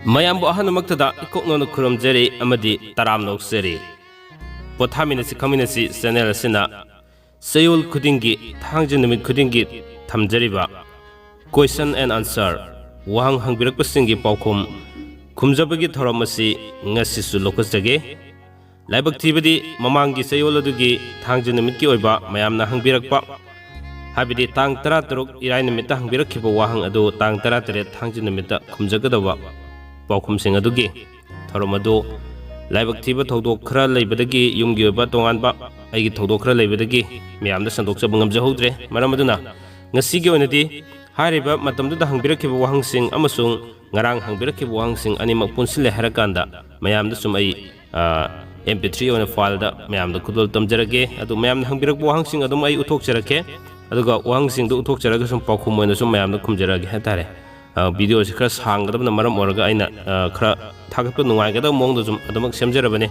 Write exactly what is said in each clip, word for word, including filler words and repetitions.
ꯃꯌꯥꯝꯕꯨ ꯑꯍꯥꯟꯕꯃꯛꯇꯗ ꯏꯀꯣꯛꯅꯧꯅ ꯈꯨꯔꯨꯝꯖꯔꯤ ꯑꯃꯗꯤ ꯇꯔꯥꯝꯅ ꯑꯣꯛꯆꯔꯤ꯫ ꯄꯣꯊꯥꯃꯤꯟꯅꯁꯤ ꯈꯪꯃꯤꯟꯅꯁꯤ ꯆꯦꯅꯦꯜ ꯑꯁꯤꯅ ꯆꯌꯣꯜ ꯈꯨꯗꯤꯡꯒꯤ, ꯊꯥꯡꯖ ꯅꯨꯃꯤꯠ ꯈꯨꯗꯤꯡꯒꯤ ꯊꯝꯖꯔꯤꯕ Question and Answer, ꯋꯥꯍꯪ ꯍꯪꯕꯤꯔꯛꯄꯁꯤꯡꯒꯤ ꯄꯥꯎꯈꯨꯝ ꯈꯨꯝꯖꯕꯒꯤ ꯊꯧꯔꯝ ꯑꯁꯤ ꯉꯁꯤꯁꯨ ꯂꯧꯈꯠꯆꯒꯦ꯫ ꯂꯥꯏꯕꯛ ꯊꯤꯕꯗꯤ ꯃꯃꯥꯡꯒꯤ ꯆꯌꯣꯜ ꯑꯗꯨꯒꯤ ꯊꯥꯡꯖ ꯅꯨꯃꯤꯠꯀꯤ ꯑꯣꯏꯕ ꯃꯌꯥꯝꯅ ꯍꯪꯕꯤꯔꯛꯄ, ꯍꯥꯏꯕꯗꯤ ꯇꯥꯡ ꯇꯔꯥꯇꯔꯨꯛ ꯏꯔꯥꯏ ꯅꯨꯃꯤꯠꯇ ꯍꯪꯕꯤꯔꯛꯈꯤꯕ ꯋꯥꯍꯪ ꯑꯗꯨ ꯇꯥꯡ ꯇꯔꯥꯇꯔꯦꯠ ꯊꯥꯡꯖ ꯅꯨꯃꯤꯠꯇ ꯈꯨꯝꯖꯒꯗꯧꯕ ꯄꯥꯎꯈꯨꯝꯁꯤꯡ ꯑꯗꯨꯒꯤ ꯊꯧꯔꯝ ꯑꯗꯨ ꯂꯥꯏꯕꯛ ꯊꯤꯕ ꯊꯧꯗꯣꯛ ꯈꯔ ꯂꯩꯕꯗꯒꯤ, ꯌꯨꯝꯒꯤ ꯑꯣꯏꯕ ꯇꯣꯉꯥꯟꯕ ꯑꯩꯒꯤ ꯊꯧꯗꯣꯛ ꯈꯔ ꯂꯩꯕꯗꯒꯤ ꯃꯌꯥꯝꯗ ꯁꯟꯗꯣꯛꯆꯕ ꯉꯝꯖꯍꯧꯗ꯭ꯔꯦ꯫ ꯃꯔꯝ ꯑꯗꯨꯅ ꯉꯁꯤꯒꯤ ꯑꯣꯏꯅꯗꯤ ꯍꯥꯏꯔꯤꯕ ꯃꯇꯝꯗꯨꯗ ꯍꯪꯕꯤꯔꯛꯈꯤꯕ ꯋꯥꯍꯪꯁꯤꯡ ꯑꯃꯁꯨꯡ ꯉꯔꯥꯡ ꯍꯪꯕꯤꯔꯛꯈꯤꯕ ꯋꯥꯍꯪꯁꯤꯡ ꯑꯅꯤꯃꯛ ꯄꯨꯟꯁꯤꯜꯂꯦ ꯍꯥꯏꯔꯀꯥꯟꯗ ꯃꯌꯥꯝꯗ ꯁꯨꯝ ꯑꯩ, ꯑ, ꯑꯦꯝ ꯄꯤ ꯊ꯭ꯔꯤ ꯑꯣꯏꯅ ꯐꯥꯏꯜꯗ ꯃꯌꯥꯝꯗ ꯈꯨꯗꯣꯜ ꯇꯝꯖꯔꯒꯦ꯫ ꯑꯗꯨ ꯃꯌꯥꯝꯅ ꯍꯪꯕꯤꯔꯛꯄ ꯋꯥꯍꯪꯁꯤꯡ ꯑꯗꯨꯝ ꯑꯩ ꯎꯠꯊꯣꯛꯆꯔꯛꯀꯦ꯫ ꯑꯗꯨꯒ ꯋꯥꯍꯪꯁꯤꯡꯗꯨ ꯎꯠꯊꯣꯛꯆꯔꯒ ꯁꯨꯝ ꯄꯥꯎꯈꯨꯝ ꯑꯣꯏꯅ ꯁꯨꯝ ꯃꯌꯥꯝꯗ ꯈꯨꯝꯖꯔꯛꯑꯒꯦ ꯍꯥꯏꯇꯥꯔꯦ꯫ ꯑ, ꯚꯤꯗꯤꯑꯣꯁꯤ ꯈꯔ ꯁꯥꯡꯒꯗꯕꯅ ꯃꯔꯝ ꯑꯣꯏꯔꯒ ꯑꯩꯅ, ꯑ, ꯈꯔ ꯊꯥꯒꯠꯄ ꯅꯨꯡꯉꯥꯏꯒꯗꯕ ꯃꯑꯣꯡꯗ ꯁꯨꯝ ꯑꯗꯨꯃꯛ ꯁꯦꯝꯖꯔꯕꯅꯤ꯫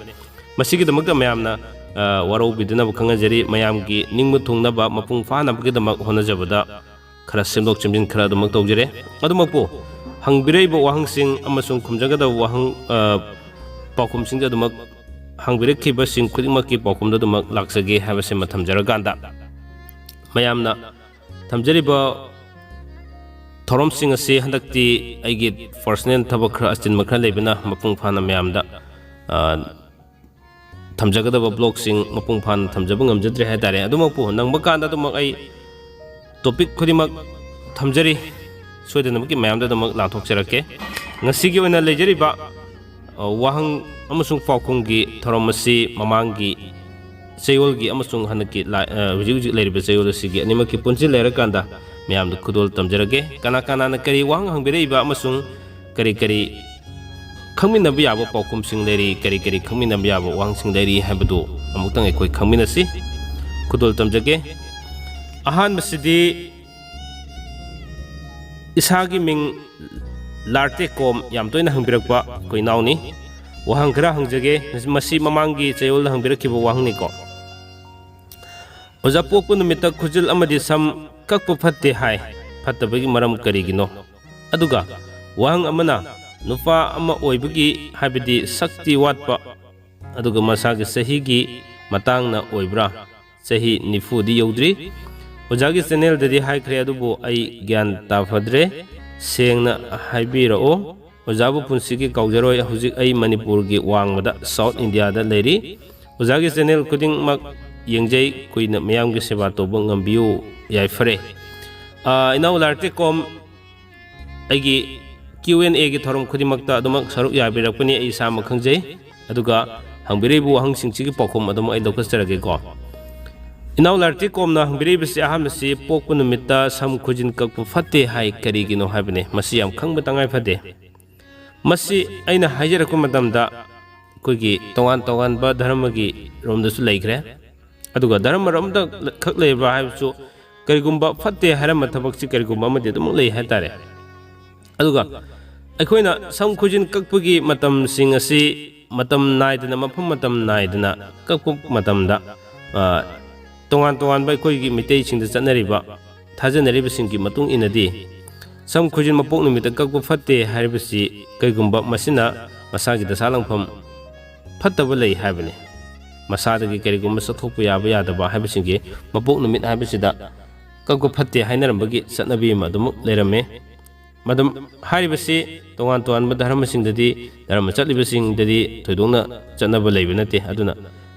ꯃꯁꯤꯒꯤꯗꯃꯛꯇ ꯃꯌꯥꯝꯅ, ꯑ, ꯋꯥꯔꯧꯕꯤꯗꯅꯕ ꯈꯪꯍꯟꯖꯔꯤ꯫ ꯃꯌꯥꯝꯒꯤ ꯅꯤꯡꯕ ꯊꯨꯡꯅꯕ ꯃꯄꯨꯡ ꯐꯥꯅꯕꯒꯤꯗꯃꯛ ꯍꯣꯠꯅꯖꯕꯗ ꯈꯔ ꯁꯦꯝꯗꯣꯛ ꯁꯦꯝꯖꯤꯟ ꯈꯔ ꯑꯗꯨꯃꯛ ꯇꯧꯖꯔꯦ꯫ ꯑꯗꯨꯃꯛꯄꯨ ꯍꯪꯕꯤꯔꯛꯏꯕ ꯋꯥꯍꯪꯁꯤꯡ ꯑꯃꯁꯨꯡ ꯈꯨꯝꯖꯒꯗꯕ ꯋꯥꯍꯪ, ꯑ, ꯄꯥꯎꯈꯨꯝꯁꯤꯡꯗ ꯑꯗꯨꯃꯛ ꯍꯪꯕꯤꯔꯛꯈꯤꯕꯁꯤꯡ ꯈꯨꯗꯤꯡꯃꯛꯀꯤ ꯄꯥꯎꯈꯨꯝꯗ ꯑꯗꯨꯃꯛ ꯂꯥꯛꯆꯒꯦ ꯍꯥꯏꯕꯁꯤꯃ ꯊꯝꯖꯔꯀꯥꯟꯗ, ꯃꯌꯥꯝꯅ ꯊꯝꯖꯔꯤꯕ ꯊꯧꯔꯝꯁꯤꯡ ꯑꯁꯤ ꯍꯟꯗꯛꯇꯤ ꯑꯩꯒꯤ ꯄꯔꯁꯣꯅꯦꯜ ꯊꯕꯛ ꯈꯔ ꯑꯆꯤꯟꯕ ꯈꯔ ꯂꯩꯕꯅ ꯃꯄꯨꯡ ꯐꯥꯅ ꯃꯌꯥꯝꯗ, ꯑ, ꯊꯝꯖꯒꯗꯕ ꯕ꯭ꯂꯣꯛꯁꯤꯡ ꯃꯄꯨꯡ ꯐꯥꯅ ꯊꯝꯖꯕ ꯉꯝꯖꯗ꯭ꯔꯦ ꯍꯥꯏꯇꯥꯔꯦ꯫ ꯑꯗꯨꯃꯛꯄꯨ ꯅꯪꯕ ꯀꯥꯟꯗ ꯑꯗꯨꯃꯛ ꯑꯩ ꯇꯣꯄꯤꯛ ꯈꯨꯗꯤꯡꯃꯛ ꯊꯝꯖꯔꯤ, ꯁꯣꯏꯗꯅꯃꯛꯀꯤ ꯃꯌꯥꯝꯗ ꯑꯗꯨꯃꯛ ꯂꯥꯟꯊꯣꯛꯆꯔꯛꯀꯦ꯫ ꯉꯁꯤꯒꯤ ꯑꯣꯏꯅ ꯂꯩꯖꯔꯤꯕ, ꯑ, ꯋꯥꯍꯪ ꯑꯃꯁꯨꯡ ꯄꯥꯎꯈꯨꯝꯒꯤ ꯊꯧꯔꯝ ꯑꯁꯤ ꯃꯃꯥꯡꯒꯤ ꯆꯌꯣꯜꯒꯤ ꯑꯃꯁꯨꯡ ꯍꯟꯗꯛꯀꯤ ꯂꯥ-, ꯑ, ꯍꯧꯖꯤꯛ ꯍꯧꯖꯤꯛ ꯂꯩꯔꯤꯕ ꯆꯌꯣꯜ ꯑꯁꯤꯒꯤ ꯑꯅꯤꯃꯛꯀꯤ ꯄꯨꯟꯁꯤꯜꯂꯦ ꯍꯥꯏꯔꯀꯥꯟꯗ ꯃꯌꯥꯝꯗ ꯈꯨꯗꯣꯜ ꯇꯝꯖꯔꯒꯦ꯫ ꯀꯅꯥ ꯀꯅꯥꯅ ꯀꯔꯤ ꯋꯥꯍꯪ ꯍꯪꯕꯤꯔꯛꯏꯕ ꯑꯃꯁꯨꯡ ꯀꯔꯤ ꯀꯔꯤ ꯈꯪꯃꯤꯟꯅꯕ ꯌꯥꯕ ꯄꯥꯎꯈꯨꯝꯁꯤꯡ ꯂꯩꯔꯤ, ꯀꯔꯤ ꯀꯔꯤ ꯈꯪꯃꯤꯟꯅꯕ ꯌꯥꯕ ꯋꯥꯍꯪꯁꯤꯡ ꯂꯩꯔꯤ ꯍꯥꯏꯕꯗꯨ ꯑꯃꯨꯛꯇꯪ ꯑꯩꯈꯣꯏ ꯈꯪꯃꯤꯟꯅꯁꯤ꯫ ꯈꯨꯗꯣꯜ ꯇꯝꯖꯒꯦ꯫ ꯑꯍꯥꯟꯕꯁꯤꯗꯤ ꯏꯁꯥꯒꯤ ꯃꯤꯡ ꯂꯥꯔꯇꯦꯀꯣꯝ ꯌꯥꯝ ꯇꯣꯏꯅ ꯍꯪꯕꯤꯔꯛꯄ ꯑꯩꯈꯣꯏ ꯏꯅꯥꯎꯅꯤ꯫ ꯋꯥꯍꯪ ꯈꯔ ꯍꯪꯖꯒꯦ꯫ ꯃꯁꯤ ꯃꯃꯥꯡꯒꯤ ꯆꯌꯣꯜꯗ ꯍꯪꯕꯤꯔꯛꯈꯤꯕ ꯋꯥꯍꯪꯅꯤꯀꯣ꯫ ꯑꯣꯖꯥ, ꯄꯣꯛꯄ ꯅꯨꯃꯤꯠꯇ ꯈꯨꯖꯤꯜ ꯑꯃꯗꯤ ꯁꯝ ꯀꯛꯄ ꯐꯠꯇꯦ ꯍꯥꯏ, ꯐꯠꯇꯕꯒꯤ ꯃꯔꯝ ꯀꯔꯤꯒꯤꯅꯣ? ꯑꯗꯨꯒ ꯋꯥꯍꯪ ꯑꯃꯅ, ꯅꯨꯄꯥ ꯑꯃ ꯑꯣꯏꯕꯒꯤ, ꯍꯥꯏꯕꯗꯤ ꯁꯛꯇꯤ ꯋꯥꯠꯄ, ꯑꯗꯨꯒ ꯃꯁꯥꯒꯤ ꯆꯍꯤꯒꯤ ꯃꯇꯥꯡꯅ ꯑꯣꯏꯕ꯭ꯔꯥ? ꯆꯍꯤ ꯅꯤꯐꯨꯗꯤ ꯌꯧꯗ꯭ꯔꯤ꯫ ꯑꯣꯖꯥꯒꯤ ꯆꯦꯅꯦꯜꯗꯗꯤ ꯍꯥꯏꯈ꯭ꯔꯦ, ꯑꯗꯨꯕꯨ ꯑꯩ ꯒ꯭ꯌꯥꯟ ꯇꯥꯐꯗ꯭ꯔꯦ꯫ ꯁꯦꯡꯅ ꯍꯥꯏꯕꯤꯔꯛꯑꯣ꯫ ꯑꯣꯖꯥꯕꯨ ꯄꯨꯟꯁꯤꯒꯤ ꯀꯥꯎꯖꯔꯣꯏ꯫ ꯍꯧꯖꯤꯛ ꯑꯩ ꯃꯅꯤꯄꯨꯔꯒꯤ ꯋꯥꯡꯃꯗ, ꯁꯥꯎꯠ ꯏꯟꯗꯤꯌꯥꯗ ꯂꯩꯔꯤ꯫ ꯑꯣꯖꯥꯒꯤ ꯆꯦꯅꯦꯜ ꯈꯨꯗꯤꯡꯃꯛ ꯌꯦꯡꯖꯩ꯫ ꯀꯨꯏꯅ ꯃꯤꯌꯥꯝꯒꯤ ꯁꯦꯕꯥ ꯇꯧꯕ ꯉꯝꯕꯤꯌꯨ꯫ ꯌꯥꯏꯐꯔꯦ꯫ ꯑꯥ, ꯏꯅꯥꯎ ꯂꯥꯔꯇꯤꯀꯣꯝ, ꯑꯩꯒꯤ ꯀ꯭ꯌꯨ ꯑꯦꯟ ꯑꯦꯒꯤ ꯊꯧꯔꯝ ꯈꯨꯗꯤꯡꯃꯛꯇ ꯑꯗꯨꯃꯛ ꯁꯔꯨꯛ ꯌꯥꯕꯤꯔꯛꯄꯅꯤ, ꯑꯩ ꯏꯁꯥꯃꯛ ꯈꯪꯖꯩ꯫ ꯑꯗꯨꯒ ꯍꯪꯕꯤꯔꯛꯏꯕ ꯋꯥꯍꯪꯁꯤꯡꯁꯤꯒꯤ ꯄꯥꯎꯈꯨꯝ ꯑꯗꯨꯝ ꯑꯩ ꯂꯧꯈꯠꯆꯔꯒꯦꯀꯣ꯫ ꯏꯅꯥꯎ ꯂꯥꯔꯇꯤꯀꯣꯝꯅ ꯍꯪꯕꯤꯔꯛꯏꯕꯁꯤ ꯑꯍꯥꯟꯕꯁꯤ ꯄꯣꯛꯄ ꯅꯨꯃꯤꯠꯇ ꯁꯝ ꯈꯨꯖꯤꯟ ꯀꯛꯄ ꯐꯠꯇꯦ ꯍꯥꯏ, ꯀꯔꯤꯒꯤꯅꯣ ꯍꯥꯏꯕꯅꯤ꯫ ꯃꯁꯤ ꯌꯥꯝ ꯈꯪꯕ ꯇꯉꯥꯏ ꯐꯗꯦ꯫ ꯃꯁꯤ ꯑꯩꯅ ꯍꯥꯏꯖꯔꯛꯄ ꯃꯇꯝꯗ ꯑꯩꯈꯣꯏꯒꯤ ꯇꯣꯉꯥꯟ ꯇꯣꯉꯥꯟꯕ ꯙꯔꯃꯒꯤ ꯔꯣꯝꯗꯁꯨ ꯂꯩꯈ꯭ꯔꯦ꯫ ꯑꯗꯨꯒ ꯙꯔꯃ ꯑꯃꯗ ꯈꯛ ꯂꯩꯕ꯭ꯔꯥ ꯍꯥꯏꯕꯁꯨ, ꯀꯔꯤꯒꯨꯝꯕ ꯐꯠꯇꯦ ꯍꯥꯏꯔꯝꯕ ꯊꯕꯛꯁꯤ ꯀꯔꯤꯒꯨꯝꯕ ꯑꯃꯗꯤ ꯑꯗꯨꯃꯛ ꯂꯩ ꯍꯥꯏꯇꯥꯔꯦ꯫ ꯑꯗꯨꯒ ꯑꯩꯈꯣꯏꯅ ꯁꯝ ꯈꯨꯖꯤꯟ ꯀꯛꯄꯒꯤ ꯃꯇꯝꯁꯤꯡ ꯑꯁꯤ ꯃꯇꯝ ꯅꯥꯏꯗꯅ, ꯃꯐꯝ ꯃꯇꯝ ꯅꯥꯏꯗꯅ ꯀꯛꯄ ꯃꯇꯝꯗ, ꯑ, ꯇꯣꯉꯥꯟ ꯇꯣꯉꯥꯟꯕ ꯑꯩꯈꯣꯏꯒꯤ ꯃꯤꯇꯩꯁꯤꯡꯗ ꯆꯠꯅꯔꯤꯕ, ꯊꯥꯖꯅꯔꯤꯕꯁꯤꯡꯒꯤ ꯃꯇꯨꯡ ꯏꯟꯅꯗꯤ, ꯁꯝ ꯈꯨꯖꯤꯟ ꯃꯄꯣꯛ ꯅꯨꯃꯤꯠꯇ ꯀꯛꯄ ꯐꯠꯇꯦ ꯍꯥꯏꯔꯤꯕꯁꯤ ꯀꯔꯤꯒꯨꯝꯕ ꯃꯁꯤꯅ ꯃꯁꯥꯒꯤ ꯗꯁꯥ ꯂꯪꯐꯝ ꯐꯠꯇꯕ ꯂꯩ ꯍꯥꯏꯕꯅꯤ꯫ ꯃꯁꯥꯗꯒꯤ ꯀꯔꯤꯒꯨꯝꯕ ꯆꯠꯊꯣꯛꯄ ꯌꯥꯕ ꯌꯥꯗꯕ ꯍꯥꯏꯕꯁꯤꯡꯒꯤ ꯃꯄꯣꯛ ꯅꯨꯃꯤꯠ ꯍꯥꯏꯕꯁꯤꯗ ꯀꯛꯄ ꯐꯠꯇꯦ ꯍꯥꯏꯅꯔꯝꯕꯒꯤ ꯆꯠꯅꯕꯤ ꯑꯃ ꯑꯗꯨꯃꯛ ꯂꯩꯔꯝꯃꯤ꯫ ꯃꯗꯨꯝ ꯍꯥꯏꯔꯤꯕꯁꯤ ꯇꯣꯉꯥꯟ ꯇꯣꯉꯥꯟꯕ ꯙꯔꯃꯁꯤꯡꯗꯗꯤ, ꯙꯔꯃ ꯆꯠꯂꯤꯕꯁꯤꯡꯗꯗꯤ ꯊꯣꯏꯗꯣꯛꯅ ꯆꯠꯅꯕ ꯂꯩꯕ ꯅꯠꯇꯦ꯫ ꯑꯗꯨꯅ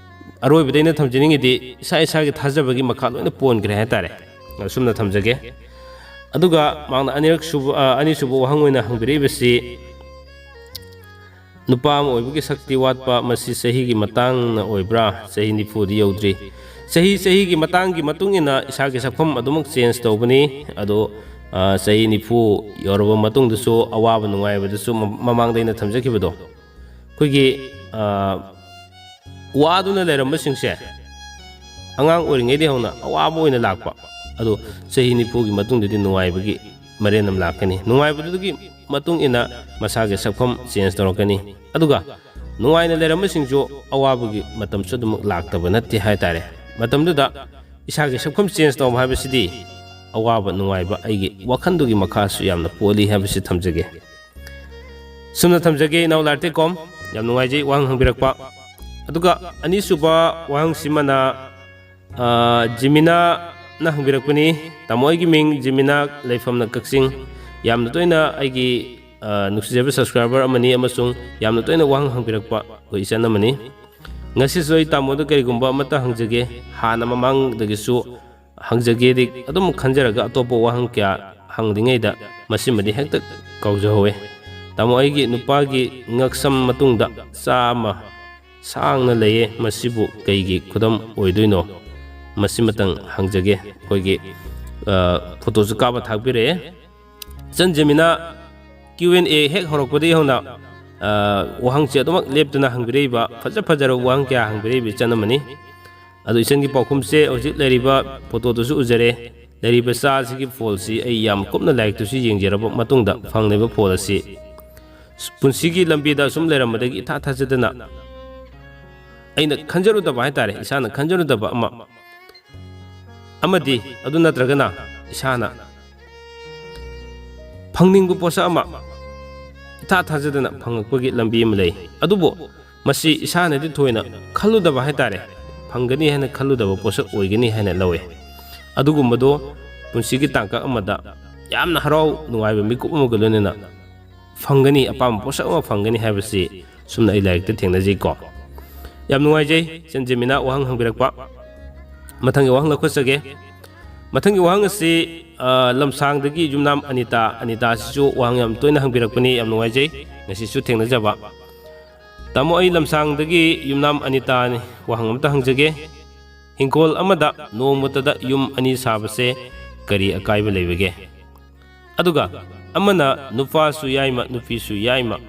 ꯑꯔꯣꯏꯕꯗ ꯑꯩꯅ ꯊꯝꯖꯅꯤꯡꯉꯤꯗꯤ ꯏꯁꯥ ꯏꯁꯥꯒꯤ ꯊꯥꯖꯕꯒꯤ ꯃꯈꯥ ꯂꯣꯏꯅ ꯄꯣꯟꯈ꯭ꯔꯦ ꯍꯥꯏꯇꯥꯔꯦ꯫ ꯑꯁꯨꯝꯅ ꯊꯝꯖꯒꯦ꯫ ꯑꯗꯨꯒ ꯃꯍꯥꯛꯅ ꯑꯅꯤꯔꯛ ꯁꯨꯕ, ꯑ, ꯑꯅꯤꯁꯨꯕ ꯋꯥꯍꯪ ꯑꯣꯏꯅ ꯍꯪꯕꯤꯔꯛꯏꯕꯁꯤ, ꯅꯨꯄꯥ ꯑꯃ ꯑꯣꯏꯕꯒꯤ ꯁꯛꯇꯤ ꯋꯥꯠꯄ, ꯃꯁꯤ ꯆꯍꯤꯒꯤ ꯃꯇꯥꯡꯅ ꯑꯣꯏꯕ꯭ꯔꯥ? ꯆꯍꯤ ꯅꯤꯐꯨꯗꯤ ꯌꯧꯗ꯭ꯔꯤ꯫ ꯆꯍꯤ ꯆꯍꯤꯒꯤ ꯃꯇꯥꯡꯒꯤ ꯃꯇꯨꯡ ꯏꯟꯅ ꯏꯁꯥꯒꯤ ꯁꯛꯐꯝ ꯑꯗꯨꯃꯛ ꯆꯦꯟꯖ ꯇꯧꯕꯅꯤ꯫ ꯑꯗꯣ, ꯑ, ꯆꯍꯤ ꯅꯤꯐꯨ ꯌꯧꯔꯕ ꯃꯇꯨꯡꯗꯁꯨ ꯑꯋꯥꯕ ꯅꯨꯡꯉꯥꯏꯕꯗꯁꯨ ꯃ-, ꯃꯃꯥꯡꯗ ꯑꯩꯅ ꯊꯝꯖꯈꯤꯕꯗꯣ, ꯑꯩꯈꯣꯏꯒꯤ, ꯑ, ꯋꯥꯗꯨꯅ ꯂꯩꯔꯝꯕꯁꯤꯡꯁꯦ ꯑꯉꯥꯡ ꯑꯣꯏꯔꯤꯉꯩꯗꯒꯤ ꯍꯧꯅ ꯑꯋꯥꯕ ꯑꯣꯏꯅ ꯂꯥꯛꯄ꯫ ꯑꯗꯣ ꯆꯍꯤ ꯅꯤꯐꯨꯒꯤ ꯃꯇꯨꯡꯗꯗꯤ ꯅꯨꯡꯉꯥꯏꯕꯒꯤ ꯃꯔꯦꯟ ꯑꯃ ꯂꯥꯛꯀꯅꯤ꯫ ꯅꯨꯡꯉꯥꯏꯕꯗꯨꯒꯤ ꯃꯇꯨꯡ ꯏꯟꯅ ꯃꯁꯥꯒꯤ ꯁꯛꯐꯝ ꯆꯦꯟꯖ ꯇꯧꯔꯛꯀꯅꯤ꯫ ꯑꯗꯨꯒ ꯅꯨꯡꯉꯥꯏꯅ ꯂꯩꯔꯝꯕꯁꯤꯡꯁꯨ ꯑꯋꯥꯕꯒꯤ ꯃꯇꯝꯁꯨ ꯑꯗꯨꯃꯛ ꯂꯥꯛꯇꯕ ꯅꯠꯇꯦ ꯍꯥꯏꯇꯥꯔꯦ꯫ ꯃꯇꯝꯗꯨꯗ ꯏꯁꯥꯒꯤ ꯁꯛꯐꯝ ꯆꯦꯟꯖ ꯇꯧꯕ ꯍꯥꯏꯕꯁꯤꯗꯤ ꯑꯋꯥꯕ ꯅꯨꯡꯉꯥꯏꯕ ꯑꯩꯒꯤ ꯋꯥꯈꯜꯗꯨꯒꯤ ꯃꯈꯥꯁꯨ ꯌꯥꯝꯅ ꯄꯣꯜꯂꯤ ꯍꯥꯏꯕꯁꯤ ꯊꯝꯖꯒꯦ꯫ ꯁꯨꯝꯅ ꯊꯝꯖꯒꯦ, ꯏꯅꯥꯎ ꯂꯥꯏꯔꯤꯛ ꯇꯦꯛꯀꯣꯝ, ꯌꯥꯝ ꯅꯨꯡꯉꯥꯏꯖꯩ ꯋꯥꯍꯪ ꯍꯪꯕꯤꯔꯛꯄ꯫ ꯑꯗꯨꯒ ꯑꯅꯤꯁꯨꯕ ꯋꯥꯍꯪꯁꯤꯃꯅ, ꯑ, ꯖꯤꯃꯤꯅꯥꯅ ꯍꯪꯕꯤꯔꯛꯄꯅꯤ, "ꯇꯥꯃꯣ, ꯑꯩꯒꯤ ꯃꯤꯡ ꯖꯤꯃꯤꯅꯥ, ꯂꯩꯐꯝꯅ ꯀꯛꯆꯤꯡ꯫ ꯌꯥꯝꯅ ꯇꯣꯏꯅ ꯑꯩꯒꯤ, ꯑ, ꯅꯨꯡꯁꯤꯖꯕ subscriber ꯑꯃꯅꯤ ꯑꯃꯁꯨꯡ ꯌꯥꯝꯅ ꯇꯣꯏꯅ ꯋꯥꯍꯪ ꯍꯪꯕꯤꯔꯛꯄ ꯑꯩꯈꯣꯏ ꯏꯆꯟ ꯑꯃꯅꯤ꯫ ꯉꯁꯤꯁꯨ ꯑꯩ ꯇꯥꯃꯣꯗ ꯀꯔꯤꯒꯨꯝꯕ ꯑꯃꯠꯇ ꯍꯪꯖꯒꯦ꯫ ꯍꯥꯟꯅ ꯃꯃꯥꯡꯗꯒꯤꯁꯨ ꯍꯪꯖꯒꯦꯗꯤ ꯑꯗꯨꯝ ꯈꯟꯖꯔꯒ ꯑꯇꯣꯞꯄ ꯋꯥꯍꯪ ꯀꯌꯥ ꯍꯪꯂꯤꯉꯩꯗ ꯃꯁꯤꯃꯗꯤ ꯍꯦꯛꯇ ꯀꯥꯎꯖꯍꯧꯋꯦ꯫ ꯇꯥꯃꯣ, ꯑꯩꯒꯤ ꯅꯨꯄꯥꯒꯤ ꯉꯛꯁꯝ ꯃꯇꯨꯡꯗ ꯆꯥ ꯑꯃ ꯁꯥꯡꯅ ꯂꯩꯌꯦ, ꯃꯁꯤꯕꯨ ꯀꯩꯒꯤ ꯈꯨꯗꯝ ꯑꯣꯏꯗꯣꯏꯅꯣ? ꯃꯁꯤꯃꯇꯪ ꯍꯪꯖꯒꯦ꯫ ꯑꯩꯈꯣꯏꯒꯤ, ꯑ, ꯐꯣꯇꯣꯁꯨ ꯀꯥꯞꯄ ꯊꯥꯕꯤꯔꯛꯑꯦ꯫ ꯏꯆꯟ ꯖꯦꯃꯤꯅꯥ, Q and A ꯍꯦꯛ ꯍꯧꯔꯛꯄꯗꯒꯤ ꯍꯧꯅ, ꯑ, ꯋꯥꯍꯪꯁꯦ ꯑꯗꯨꯃꯛ ꯂꯦꯞꯇꯅ ꯍꯪꯕꯤꯔꯛꯏꯕ, ꯐꯖ ꯐꯖꯔꯕ ꯋꯥꯍꯪ ꯀꯌꯥ ꯍꯪꯕꯤꯔꯛꯏꯕ ꯏꯆꯟ ꯑꯃꯅꯤ꯫ ꯑꯗꯣ ꯏꯆꯟꯒꯤ ꯄꯥꯎꯈꯨꯝꯁꯦ ꯍꯧꯖꯤꯛ ꯂꯩꯔꯤꯕ ꯐꯣꯇꯣꯗꯨꯁꯨ ꯎꯖꯔꯦ꯫ ꯂꯩꯔꯤꯕ ꯆꯥ ꯑꯁꯤꯒꯤ ꯐꯣꯜꯁꯤ ꯑꯩ ꯌꯥꯝ ꯀꯨꯞꯅ ꯂꯥꯏꯔꯤꯛꯇꯨꯁꯨ ꯌꯦꯡꯖꯔꯕ ꯃꯇꯨꯡꯗ ꯐꯪꯂꯤꯕ ꯐꯣꯜ ꯑꯁꯤ ꯄꯨꯟꯁꯤꯒꯤ ꯂꯝꯕꯤꯗ ꯑꯁꯨꯝ ꯂꯩꯔꯝꯕꯗꯒꯤ ꯏꯊꯥ ꯊꯥꯖꯗꯅ ꯑꯩꯅ ꯈꯟꯖꯔꯨꯗꯕ ꯍꯥꯏꯇꯥꯔꯦ, ꯏꯁꯥꯅ ꯈꯟꯖꯔꯨꯗꯕ ꯑꯃ, ꯑꯃꯗꯤ ꯑꯗꯨ ꯅꯠꯇ꯭ꯔꯒꯅ ꯏꯁꯥꯅ ꯐꯪꯅꯤꯡꯕ ꯄꯣꯠꯁꯛ ꯑꯃ ꯏꯊꯥ ꯊꯥꯖꯗꯅ ꯐꯪꯂꯛꯄꯒꯤ ꯂꯝꯕꯤ ꯑꯃ ꯂꯩ꯫ ꯑꯗꯨꯕꯨ ꯃꯁꯤ ꯏꯁꯥꯅꯗꯤ ꯊꯣꯏꯅ ꯈꯜꯂꯨꯗꯕ ꯍꯥꯏꯇꯥꯔꯦ, ꯐꯪꯒꯅꯤ ꯍꯥꯏꯅ ꯈꯜꯂꯨꯗꯕ ꯄꯣꯠꯁꯛ ꯑꯣꯏꯒꯅꯤ ꯍꯥꯏꯅ ꯂꯧꯋꯦ꯫ ꯑꯗꯨꯒꯨꯝꯕꯗꯣ ꯄꯨꯟꯁꯤꯒꯤ ꯇꯥꯡꯀꯛ ꯑꯃꯗ ꯌꯥꯝꯅ ꯍꯔꯥꯎ ꯅꯨꯡꯉꯥꯏꯕ ꯃꯤꯀꯨꯞ ꯑꯃꯒ ꯂꯣꯏꯅꯅ ꯐꯪꯒꯅꯤ, ꯑꯄꯥꯝꯕ ꯄꯣꯠꯁꯛ ꯑꯃ ꯐꯪꯒꯅꯤ ꯍꯥꯏꯕꯁꯤ ꯁꯨꯝꯅ ꯑꯩ ꯂꯥꯏꯔꯤꯛꯇ ꯊꯦꯡꯅꯖꯩꯀꯣ꯫ ꯌꯥꯝ ꯅꯨꯡꯉꯥꯏꯖꯩ ꯏꯆꯟ ꯖꯦꯃꯤꯅꯥ ꯋꯥꯍꯪ ꯍꯪꯕꯤꯔꯛꯄ꯫ ꯃꯊꯪꯒꯤ ꯋꯥꯍꯪ ꯂꯧꯈꯠꯆꯒꯦ꯫ ꯃꯊꯪꯒꯤ ꯋꯥꯍꯪ ꯑꯁꯤ, ꯑ, ꯂꯝꯁꯥꯡꯗꯒꯤ ꯌꯨꯝꯅꯥꯝ ꯑꯅꯤꯇꯥ, ꯑꯅꯤꯇꯥꯁꯤꯁꯨ ꯋꯥꯍꯪ ꯌꯥꯝ ꯇꯣꯏꯅ ꯍꯪꯕꯤꯔꯛꯄꯅꯤ, ꯌꯥꯝ ꯅꯨꯡꯉꯥꯏꯖꯩ ꯉꯁꯤꯁꯨ ꯊꯦꯡꯅꯖꯕ꯫ ꯇꯥꯃꯣ, ꯑꯩ ꯂꯝꯁꯥꯡꯗꯒꯤ ꯌꯨꯝꯅꯥꯝ ꯑꯅꯤꯇꯥꯅꯤ, ꯋꯥꯍꯪ ꯑꯃꯇ ꯍꯪꯖꯒꯦ꯫ ꯏꯪꯈꯣꯜ ꯑꯃꯗ ꯅꯣꯡꯃꯇꯗ ꯌꯨꯝ ꯑꯅꯤ ꯁꯥꯕꯁꯦ ꯀꯔꯤ ꯑꯀꯥꯏꯕ ꯂꯩꯕꯒꯦ? ꯑꯗꯨꯒ ꯑꯃꯅ ꯅꯨꯄꯥꯁꯨ ꯌꯥꯏꯃ, ꯅꯨꯄꯤꯁꯨ ꯌꯥꯏꯃ,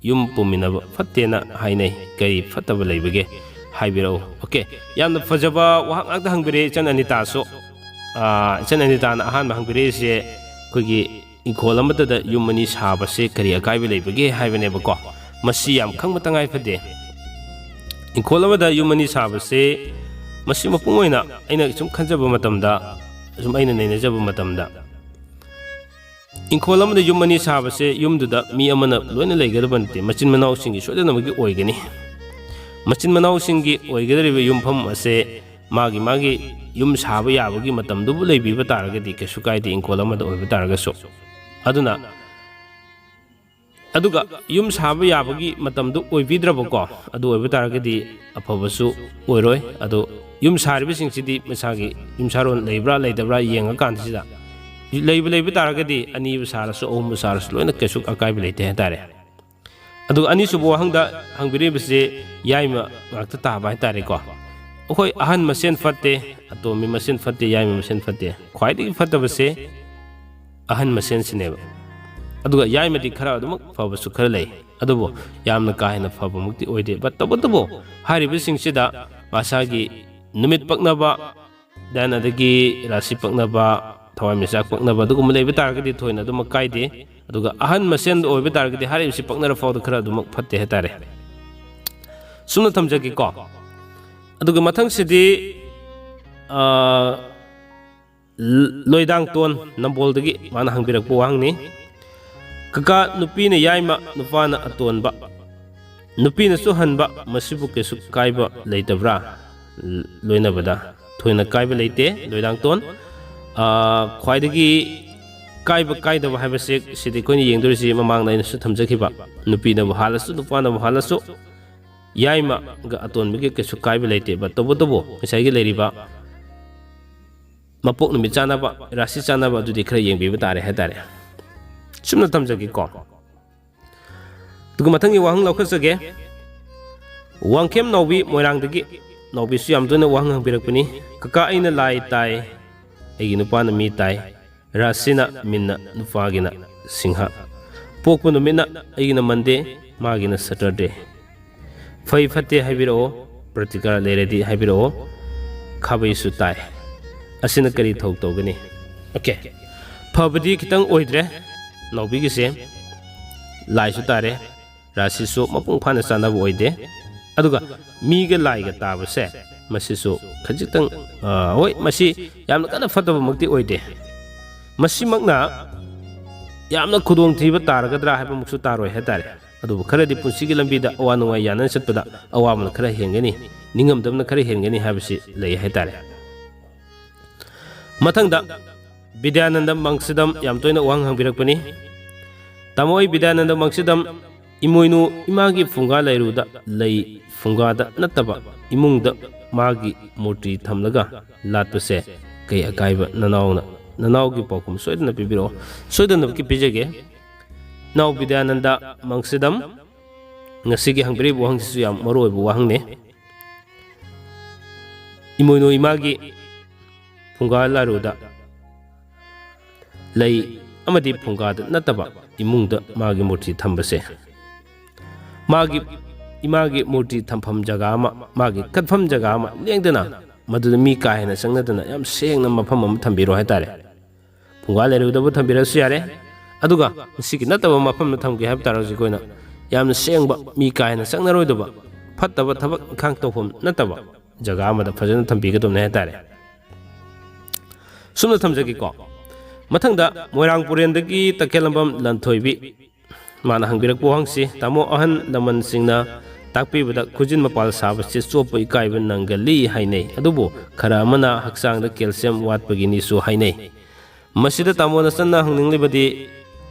ꯌꯨꯝ ꯄꯨꯃꯤꯟꯅꯕ ꯐꯠꯇꯦꯅ ꯍꯥꯏꯅꯩ, ꯀꯔꯤ ꯐꯠꯇꯕ ꯂꯩꯕꯒꯦ? ꯍꯥꯏꯕꯤꯔꯛꯎ꯫ ꯑꯣꯀꯦ, ꯌꯥꯝꯅ ꯐꯖꯕ ꯋꯥꯍꯪ ꯉꯥꯛꯇ ꯍꯪꯕꯤꯔꯛꯑꯦ ꯏꯆꯟ ꯑꯅꯤꯇꯥꯁꯨ꯫ ꯑꯥ, ꯏꯆꯟ ꯑꯅꯤꯇꯥꯅ ꯑꯍꯥꯟꯕ ꯍꯪꯕꯤꯔꯛꯏꯁꯦ ꯑꯩꯈꯣꯏꯒꯤ ꯏꯪꯈꯣꯜ ꯑꯃꯠꯇꯗ ꯌꯨꯝ ꯑꯅꯤ ꯁꯥꯕꯁꯦ ꯀꯔꯤ ꯑꯀꯥꯏꯕ ꯂꯩꯕꯒꯦ ꯍꯥꯏꯕꯅꯦꯕꯀꯣ꯫ ꯃꯁꯤ ꯌꯥꯝ ꯈꯪꯕ ꯇꯉꯥꯏ ꯐꯗꯦ꯫ ꯏꯪꯈꯣꯜ ꯑꯃꯗ ꯌꯨꯝ ꯑꯅꯤ ꯁꯥꯕꯁꯦ, ꯃꯁꯤ ꯃꯄꯨꯡ ꯑꯣꯏꯅ ꯑꯩꯅ ꯁꯨꯝ ꯈꯟꯖꯕ ꯃꯇꯝꯗ, ꯁꯨꯝ ꯑꯩꯅ ꯅꯩꯅꯖꯕ ꯃꯇꯝꯗ, ꯏꯪꯈꯣꯜ ꯑꯃꯗ ꯌꯨꯝ ꯑꯅꯤ ꯁꯥꯕꯁꯦ ꯌꯨꯝꯗꯨꯗ ꯃꯤ ꯑꯃꯅ ꯂꯣꯏꯅ ꯂꯩꯒꯗꯕ ꯅꯠꯇꯦ, ꯃꯆꯤꯟ ꯃꯅꯥꯎꯁꯤꯡꯒꯤ ꯁꯣꯏꯗꯅꯃꯛꯀꯤ ꯑꯣꯏꯒꯅꯤ꯫ ꯃꯆꯤꯟ ꯃꯅꯥꯎꯁꯤꯡꯒꯤ ꯑꯣꯏꯒꯗꯧꯔꯤꯕ ꯌꯨꯝꯐꯝ ꯑꯁꯦ ꯃꯥꯒꯤ ꯃꯥꯒꯤ ꯌꯨꯝ ꯁꯥꯕ ꯌꯥꯕꯒꯤ ꯃꯇꯝꯗꯨꯕꯨ ꯂꯩꯕꯤꯕ ꯇꯥꯔꯒꯗꯤ ꯀꯩꯁꯨ ꯀꯥꯏꯗꯦ, ꯏꯪꯈꯣꯜ ꯑꯃꯗ ꯑꯣꯏꯕ ꯇꯥꯔꯒꯁꯨ꯫ ꯑꯗꯨꯅ, ꯑꯗꯨꯒ ꯌꯨꯝ ꯁꯥꯕ ꯌꯥꯕꯒꯤ ꯃꯇꯝꯗꯨ ꯑꯣꯏꯕꯤꯗ꯭ꯔꯕꯀꯣ, ꯑꯗꯨ ꯑꯣꯏꯕ ꯇꯥꯔꯒꯗꯤ ꯑꯐꯕꯁꯨ ꯑꯣꯏꯔꯣꯏ꯫ ꯑꯗꯣ ꯌꯨꯝ ꯁꯥꯔꯤꯕꯁꯤꯡꯁꯤꯗꯤ ꯃꯁꯥꯒꯤ ꯌꯨꯝꯁꯥꯔꯣꯟ ꯂꯩꯕ꯭ꯔꯥ ꯂꯩꯇꯕ꯭ꯔꯥ ꯌꯦꯡꯉꯀꯥꯟꯁꯤꯗ, ꯂꯩꯕ ꯂꯩꯕ ꯇꯥꯔꯒꯗꯤ ꯑꯅꯤꯕꯨ ꯁꯥꯔꯁꯨ ꯑꯍꯨꯝꯕꯨ ꯁꯥꯔꯁꯨ ꯂꯣꯏꯅ ꯀꯩꯁꯨ ꯑꯀꯥꯏꯕ ꯂꯩꯇꯦ ꯍꯥꯏꯇꯥꯔꯦ꯫ ꯑꯗꯨꯒ ꯑꯅꯤꯁꯨꯕ ꯋꯥꯍꯪꯗ ꯍꯪꯕꯤꯔꯤꯕꯁꯦ ꯌꯥꯏꯃ ꯉꯥꯛꯇ ꯇꯥꯕ ꯍꯥꯏꯇꯥꯔꯦꯀꯣ꯫ ꯑꯩꯈꯣꯏ ꯑꯍꯟ ꯃꯁꯦꯟ ꯐꯠꯇꯦ, ꯑꯇꯣꯝꯕꯤ ꯃꯁꯦꯟ ꯐꯠꯇꯦ, ꯌꯥꯏꯃ ꯃꯁꯦꯟ ꯐꯠꯇꯦ꯫ ꯈ꯭ꯋꯥꯏꯗꯒꯤ ꯐꯠꯇꯕꯁꯦ ꯑꯍꯟ ꯃꯁꯦꯟꯁꯤꯅꯦꯕ꯫ ꯑꯗꯨꯒ ꯌꯥꯏꯃꯗꯤ ꯈꯔ ꯑꯗꯨꯃꯛ ꯐꯕꯁꯨ ꯈꯔ ꯂꯩ, ꯑꯗꯨꯕꯨ ꯌꯥꯝꯅ ꯀꯥ ꯍꯦꯟꯅ ꯐꯕꯃꯛꯇꯤ ꯑꯣꯏꯗꯦ꯫ But ꯇꯧꯕꯇꯕꯨ ꯍꯥꯏꯔꯤꯕꯁꯤꯡꯁꯤꯗ ꯃꯁꯥꯒꯤ ꯅꯨꯃꯤꯠ ꯄꯛꯅꯕ, then ꯑꯗꯒꯤ ꯔꯥꯁꯤ ꯄꯛꯅꯕ, ꯊꯋꯥꯟꯃꯤꯆꯥꯛ ꯄꯛꯅꯕ ꯑꯗꯨꯒꯨꯝꯕ ꯂꯩꯕ ꯇꯥꯔꯒꯗꯤ ꯊꯣꯏꯅ ꯑꯗꯨꯃꯛ ꯀꯥꯏꯗꯦ꯫ ꯑꯗꯨꯒ ꯑꯍꯟ ꯃꯁꯦꯟꯗ ꯑꯣꯏꯕ ꯇꯥꯔꯒꯗꯤ ꯍꯥꯏꯔꯤꯕꯁꯤ ꯄꯛꯅꯔ ꯐꯥꯎꯗ ꯈꯔ ꯑꯗꯨꯃꯛ ꯐꯠꯇꯦ ꯍꯥꯏꯇꯥꯔꯦ꯫ ꯁꯨꯝꯅ ꯊꯝꯖꯒꯦꯀꯣ꯫ ꯑꯗꯨꯒ ꯃꯊꯪꯁꯤꯗꯤ, ꯑ, ꯂꯣꯏꯗꯥꯡꯇꯣꯟ ꯅꯝꯕꯣꯜꯗꯒꯤ ꯃꯥꯅ ꯍꯪꯕꯤꯔꯛꯄ ꯋꯥꯍꯪꯅꯤ꯫ "ꯀꯀꯥ, ꯅꯨꯄꯤꯅ ꯌꯥꯏꯃ, ꯅꯨꯄꯥꯅ ꯑꯇꯣꯟꯕ, ꯅꯨꯄꯤꯅꯁꯨ ꯍꯟꯕ, ꯃꯁꯤꯕꯨ ꯀꯩꯁꯨ ꯀꯥꯏꯕ ꯂꯩꯇꯕ꯭ꯔꯥ?" ꯂꯣꯏꯅꯕꯗ ꯊꯣꯏꯅ ꯀꯥꯏꯕ ꯂꯩꯇꯦ, ꯂꯣꯏꯗꯥꯡꯇꯣꯟ꯫ ꯑ, ꯈ꯭ꯋꯥꯏꯗꯒꯤ ꯀꯥꯏꯕ ꯀꯥꯏꯗꯕ ꯍꯥꯏꯕꯁꯦ ꯁꯤꯗꯤ ꯑꯩꯈꯣꯏꯅ ꯌꯦꯡꯗꯣꯔꯤꯁꯤ, ꯃꯃꯥꯡꯗ ꯑꯩꯅꯁꯨ ꯊꯝꯖꯈꯤꯕ, ꯅꯨꯄꯤꯅꯕꯨ ꯍꯥꯜꯂꯁꯨ ꯅꯨꯄꯥꯅꯕꯨ ꯍꯥꯜꯂꯁꯨ ꯌꯥꯏꯃꯒ ꯑꯇꯣꯟꯕꯒꯤ ꯀꯩꯁꯨ ꯀꯥꯏꯕ ꯂꯩꯇꯦꯕ꯫ ꯇꯧꯕꯇꯕꯨ ꯉꯁꯥꯏꯒꯤ ꯂꯩꯔꯤꯕ ꯃꯄꯣꯛ ꯅꯨꯃꯤꯠ ꯆꯥꯟꯅꯕ, ꯔꯥꯁꯤ ꯆꯥꯟꯅꯕ ꯑꯗꯨꯗꯤ ꯈꯔ ꯌꯦꯡꯕꯤꯕ ꯇꯥꯔꯦ ꯍꯥꯏꯇꯥꯔꯦ꯫ ꯁꯨꯝꯅ ꯊꯝꯖꯒꯦꯀꯣ꯫ ꯑꯗꯨꯒ ꯃꯊꯪꯒꯤ ꯋꯥꯍꯪ ꯂꯧꯈꯠꯆꯒꯦ꯫ ꯋꯥꯡꯈꯦꯝ ꯅꯥꯎꯕꯤ ꯃꯣꯏꯔꯥꯡꯗꯒꯤ꯫ ꯅꯥꯎꯕꯤꯁꯨ ꯌꯥꯝ ꯇꯣꯏꯅ ꯋꯥꯍꯪ ꯍꯪꯕꯤꯔꯛꯄꯅꯤ꯫ "ꯀꯀꯥ, ꯑꯩꯅ ꯂꯥꯏ ꯇꯥꯏ, ꯑꯩꯒꯤ ꯅꯨꯄꯥꯅ ꯃꯤ ꯇꯥꯏ, ꯔꯥꯁꯤꯅ ꯃꯤꯟꯅ, ꯅꯨꯄꯥꯒꯤꯅ ꯁꯤꯡꯍ꯫ ꯄꯣꯛꯄ ꯅꯨꯃꯤꯠꯅ ꯑꯩꯒꯤꯅ ꯃꯟꯗꯦ, ꯃꯥꯒꯤꯅ ꯁꯇꯔꯗꯦ꯫ ꯐꯩ ꯐꯠꯇꯦ ꯍꯥꯏꯕꯤꯔꯛꯑꯣ, ꯄ꯭ꯔꯇꯤꯀꯥꯔ ꯂꯩꯔꯗꯤ ꯍꯥꯏꯕꯤꯔꯛꯑꯣ꯫ ꯈꯥꯕꯩꯁꯨ ꯇꯥꯏ꯫ ꯑꯁꯤꯅ ꯀꯔꯤ ꯊꯧ ꯇꯧꯒꯅꯤ?" ꯑꯣꯀꯦ, ꯐꯕꯗꯤ ꯈꯤꯇꯪ ꯑꯣꯏꯗ꯭ꯔꯦ ꯅꯥꯎꯕꯤꯒꯤꯁꯦ꯫ ꯂꯥꯏꯁꯨ ꯇꯥꯔꯦ, ꯔꯥꯁꯤꯁꯨ ꯃꯄꯨꯡ ꯐꯥꯅ ꯆꯥꯟꯅꯕ ꯑꯣꯏꯗꯦ꯫ ꯑꯗꯨꯒ ꯃꯤꯒ ꯂꯥꯏꯒ ꯇꯥꯕꯁꯦ, ꯃꯁꯤꯁꯨ ꯈꯖꯤꯛꯇꯪ, ꯑ, ꯍꯣꯏ, ꯃꯁꯤ ꯌꯥꯝꯅ ꯀꯟꯅ ꯐꯠꯇꯕꯃꯛꯇꯤ ꯑꯣꯏꯗꯦ꯫ ꯃꯁꯤꯃꯛꯅ ꯌꯥꯝꯅ ꯈꯨꯗꯣꯡꯊꯤꯕ ꯇꯥꯔꯒꯗ꯭ꯔꯥ ꯍꯥꯏꯕꯃꯛꯁꯨ ꯇꯥꯔꯣꯏ ꯍꯥꯏꯇꯥꯔꯦ꯫ ꯑꯗꯨꯕꯨ ꯈꯔꯗꯤ ꯄꯨꯟꯁꯤꯒꯤ ꯂꯝꯕꯤꯗ ꯑꯋꯥ ꯅꯨꯡꯉꯥꯏ ꯌꯥꯅꯅ ꯆꯠꯄꯗ ꯑꯋꯥꯕꯅ ꯈꯔ ꯍꯦꯟꯒꯅꯤ, ꯅꯤꯡꯉꯝꯗꯕꯅ ꯈꯔ ꯍꯦꯟꯒꯅꯤ ꯍꯥꯏꯕꯁꯤ ꯂꯩ ꯍꯥꯏꯇꯥꯔꯦ꯫ ꯃꯊꯪꯗ ꯕꯤꯗ꯭ꯌꯥꯅꯟꯗ ꯃꯪꯁꯤꯗꯝ ꯌꯥꯝ ꯇꯣꯏꯅ ꯋꯥꯍꯪ ꯍꯪꯕꯤꯔꯛꯄꯅꯤ꯫ ꯇꯥꯃꯣ, ꯑꯩ ꯕꯤꯗ꯭ꯌꯥꯅꯟꯗ ꯃꯪꯁꯤꯗꯝ ꯏꯃꯣꯏꯅꯨ ꯏꯃꯥꯒꯤ ꯐꯨꯡꯒꯥ ꯂꯩꯔꯨꯗ ꯂꯩ ꯐꯨꯡꯒꯥꯗ ꯅꯠꯇꯕ ꯏꯃꯨꯡꯗ ꯃꯥꯒꯤ ꯃꯨꯔꯇꯤ ꯊꯝꯂꯒ ꯂꯥꯠꯄꯁꯦ ꯀꯩ ꯑꯀꯥꯏꯕ ꯅꯅꯥꯎꯅ, ꯅꯅꯥꯎꯒꯤ ꯄꯥꯎꯈꯨꯝ ꯁꯣꯏꯗꯅ ꯄꯤꯕꯤꯔꯛꯑꯣ꯫ ꯁꯣꯏꯗꯅꯃꯛꯀꯤ ꯄꯤꯖꯒꯦ꯫ ꯏꯅꯥꯎ ꯕꯤꯗ꯭ꯌꯥꯅꯟꯗ ꯃꯪꯁꯤꯗꯝ, ꯉꯁꯤꯒꯤ ꯍꯪꯕꯤꯔꯤꯕ ꯋꯥꯍꯪꯁꯤꯁꯨ ꯌꯥꯝ ꯃꯔꯨ ꯑꯣꯏꯕ ꯋꯥꯍꯪꯅꯤ꯫ ꯏꯃꯣꯏꯅꯨ ꯏꯃꯥꯒꯤ ꯐꯨꯡꯒꯥ ꯂꯥꯔꯨꯗ ꯂꯩ ꯑꯃꯗꯤ ꯐꯨꯡꯒꯥꯗ ꯅꯠꯇꯕ ꯏꯃꯨꯡꯗ ꯃꯥꯒꯤ ꯃꯨꯔꯇꯤ ꯊꯝꯕꯁꯦ, ꯃꯥꯒꯤ, ꯏꯃꯥꯒꯤ ꯃꯨꯔꯇꯤ ꯊꯝꯐꯝ ꯖꯒꯥ ꯑꯃ, ꯃꯥꯒꯤ ꯀꯠꯐꯝ ꯖꯒꯥ ꯑꯃ ꯂꯦꯡꯗꯅ, ꯃꯗꯨꯗ ꯃꯤ ꯀꯥ ꯍꯦꯟꯅ ꯆꯪꯅꯗꯅ ꯌꯥꯝ ꯁꯦꯡꯅ ꯃꯐꯝ ꯑꯃ ꯊꯝꯕꯤꯔꯣ ꯍꯥꯏꯇꯥꯔꯦ꯫ ꯐꯨꯡꯒꯥ ꯂꯩꯔꯨꯗꯕꯨ ꯊꯝꯕꯤꯔꯁꯨ ꯌꯥꯔꯦ꯫ ꯑꯗꯨꯒ ꯃꯁꯤꯒꯤ ꯅꯠꯇꯕ ꯃꯐꯝꯗ ꯊꯝꯒꯦ ꯍꯥꯏꯕ ꯇꯥꯔꯒꯁꯨ ꯑꯩꯈꯣꯏꯅ ꯌꯥꯝꯅ ꯁꯦꯡꯕ, ꯃꯤ ꯀꯥ ꯍꯦꯟꯅ ꯆꯪꯅꯔꯣꯏꯗꯕ, ꯐꯠꯇꯕ ꯊꯕꯛ ꯏꯪꯈꯥꯡ ꯇꯧꯐꯝ ꯅꯠꯇꯕ ꯖꯒꯥ ꯑꯃꯗ ꯐꯖꯅ ꯊꯝꯕꯤꯒꯗꯕꯅꯦ ꯍꯥꯏꯇꯥꯔꯦ꯫ ꯁꯨꯝꯅ ꯊꯝꯖꯒꯦꯀꯣ꯫ ꯃꯊꯪꯗ ꯃꯣꯏꯔꯥꯡ ꯄꯨꯔꯦꯟꯗꯒꯤ ꯇꯈꯦꯜꯂꯝꯕꯝ ꯂꯟꯊꯣꯏꯕꯤ, ꯃꯥꯅ ꯍꯪꯕꯤꯔꯛꯄ ꯋꯥꯍꯪꯁꯤ, ꯇꯥꯃꯣ, ꯑꯍꯜ ꯂꯃꯟꯁꯤꯡꯅ ꯇꯥꯛꯄꯤꯕꯗ ꯈꯨꯖꯤꯟ ꯃꯄꯥꯜ ꯁꯥꯕꯁꯤ ꯆꯣꯞꯄ ꯏꯀꯥꯏꯕ ꯅꯪꯒꯜꯂꯤ ꯍꯥꯏꯅꯩ, ꯑꯗꯨꯕꯨ ꯈꯔ ꯑꯃꯅ ꯍꯛꯆꯥꯡꯗ ꯀꯦꯜꯁꯤꯌꯝ ꯋꯥꯠꯄꯒꯤꯅꯤꯁꯨ ꯍꯥꯏꯅꯩ꯫ ꯃꯁꯤꯗ ꯇꯥꯃꯣꯅ ꯆꯟꯅ ꯍꯪꯅꯤꯡꯂꯤꯕꯗꯤ,